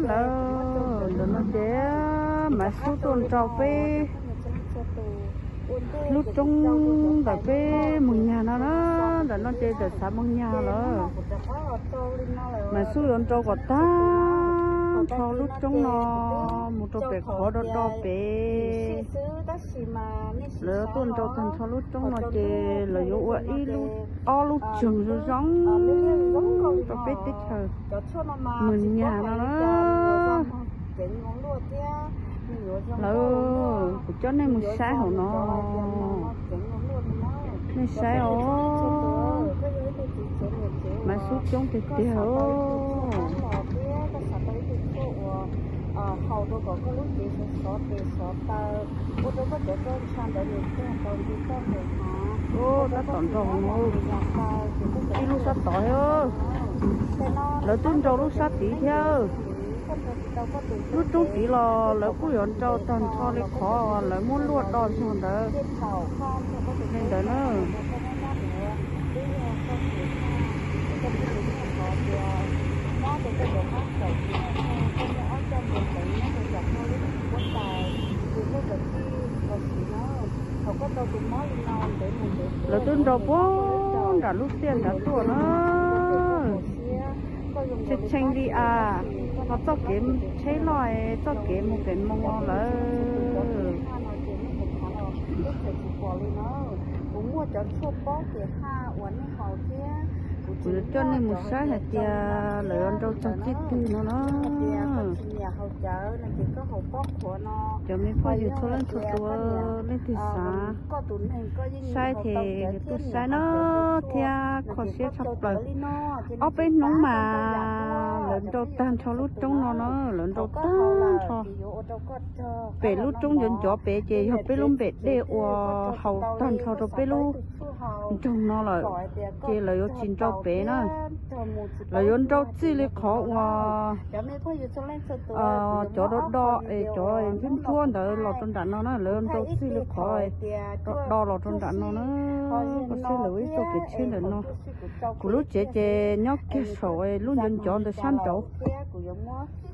ເລີຍ ເດີນເນາະເຈ ມາສູ້ຕົນເຈົ້າເປ້ ລຸດຈົງເດີເປ້ ເມືອງຍາເນາະ ເດີນເນາະເຈ ເດີສາເມືອງຍາເລີຍ ມາສູ້ຕົນເຈົ້າກໍຕາມ ເຂົ້າລຸດຈົງເນາະ ໝູ່ໂຕເປຂໍດອກເປ ເລີຍຕົນເຈົ້າຕັນເຂົ້າລຸດຈົງເນາະເຈ ເລີຍຢູ່ອວດອີ່ລຸດ ອໍ ລຸດເຈີງຢູ່ຊ່ອງ ໂຕເປຕິດເຊີ ເມືອງຍາເນາະ ເລີຍ ເຈົ້າໃນໝູ່ຊາຍເຮົາເນາະ ໃນຊາຍເຮົາ ມາສູ້ຈົງເຕີ ໂອ້ ຕາຕອນດອງໂອ້ ອີ່ລູກສາວຕອຍເອີ ເລີຍຕົນເຈົ້າລູກສາວຕີເທວ ລຸດຈົງຕີຫຼໍ່ ເລີຍກູຢອນເຈົ້າຕັນເຂົ້າເລຍຂໍ ເລີຍໝູ່ລວດດອນຊ່ອງເດີ ເນາະເດີ ເລີຍຕົນເຈົ້າປົນດາລູກເຊຍນດາຕົວເນາະ ເຊັງລີອາ ເຈົ້າເກມໃຊ້ລອຍ ເຈົ້າເກມເປັນມອງເລີຍ ເຈົ້າໃນໝູ່ຊາຍເຮົາເຕີ ເລີຍເຈົ້າເຈົ້າຈິດຕື່ນເນາະ ເຈົ້າມີພໍ່ຢູ່ທົ່ວໂລກທົ່ວຕົວ ເລກທີສາມ ຊາຍເທ ຕຸຊາຍເນາະ ເທ ຂໍເຊຍທັບເປີ ເອົາໄປໜອງໝາ ເລີຍເຈົ້າຕັນເຂົ້າລຸດຈົງເນາະ ເລີຍເຈົ້າຕັນເຂົ້າ ເປລຸດຈົງຢອນຈໍເປເຈ ເຮົາເປລຸມເບດເດອວ ເຮົາຕັນເຂົ້າໂຕເປລຸດຈົງເນາະ ເລີຍເຈ ເລີຍຢອນຈິນເຈົ້າເປເນາະ ເລີຍຢອນເຈົ້າຈິເລຍຂໍອວ ເອີ ຈໍດອດອ ເອ ຈໍເພິ່ນທວນເດີ ຫຼອດຕອນດານເນາະ ເລີຍຢອນເຈົ້າຈິເລຍຂໍ ດອດອ ຫຼອດຕອນດານເນາະ ກໍຊິເລີຍໂຕເກເຊນເດີເນາະ ກູລຸເຈເຈ ຍອກເກໂສ ລຸນຢອນຈໍເດີຊານເຈົ້າ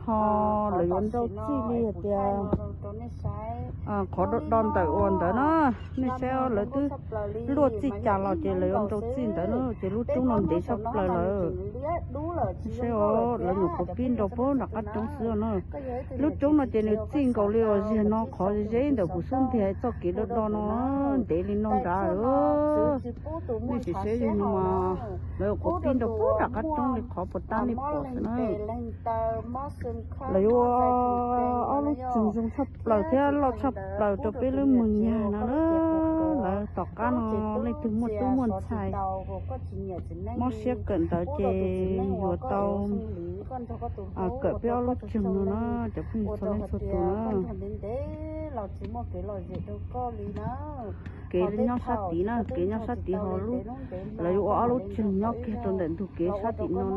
ຮໍ ເລີຍຢອນເຈົ້າຈິເລຍເຕຍ ອາ ຂໍດອນເຕີອອນເດີເນາະ ໃນແຊວເລີຍຕື້ ລວດຈິຈານເຮົາເຈ ເລີຍຢອນເຈົ້າຈິເດີເນາະ ເຈລຸດຈົງນອນເດຊອບເລີຍ ໃນແຊວເລີຍໜູກໍປີ້ນດອກໂປ້ນດາກກັດຈົງເສືອເນາະ ລຸດຈົງເນາະ ເຈເນຍຈິງເກົາເລວເຊຍເນາະ ຂໍເຈເນາະ ຜູ້ຊຸ່ມເທໃຫ້ເຈົ້າເກດອດອນເນາະ ເດລີນອນດາເອີ ນີ້ຊິເຊຍຢູ່ມາ ເລີຍກໍປີ້ນດອກໂປ້ນດາກກັດຈົງເລີຍ ຂໍປະຕານນີ້ປອດເນາະ ລະຢູ່ ເອົາລູກຈຶ່ງຊົງຊັບເປົ່າເທລອດຊັບເປົ່າ ເຈົ້າເປເລີເມືອງຍານະເລີ ລະຕອກການເນາະ ເລຍຖືກໝົດຕູ້ມ່ວນໄຊ ໝໍເຊຍເກີນເຕົາເຈ ຢູ່ເຕົາ ອາ ເກີດເປເອົາລູກຈຶ່ງເນາະ ຈະເປັນໂຊເລນໂຊໂຕເນາະ ເກຍອດຊາຕິເນາະ ເກຍອດຊາຕິເຮົາລູກ ລະຢູ່ເອົາລູກຈຶ່ງເນາະ ເກຍຕົນແດນທຸເກຍຊາຕິເນາະ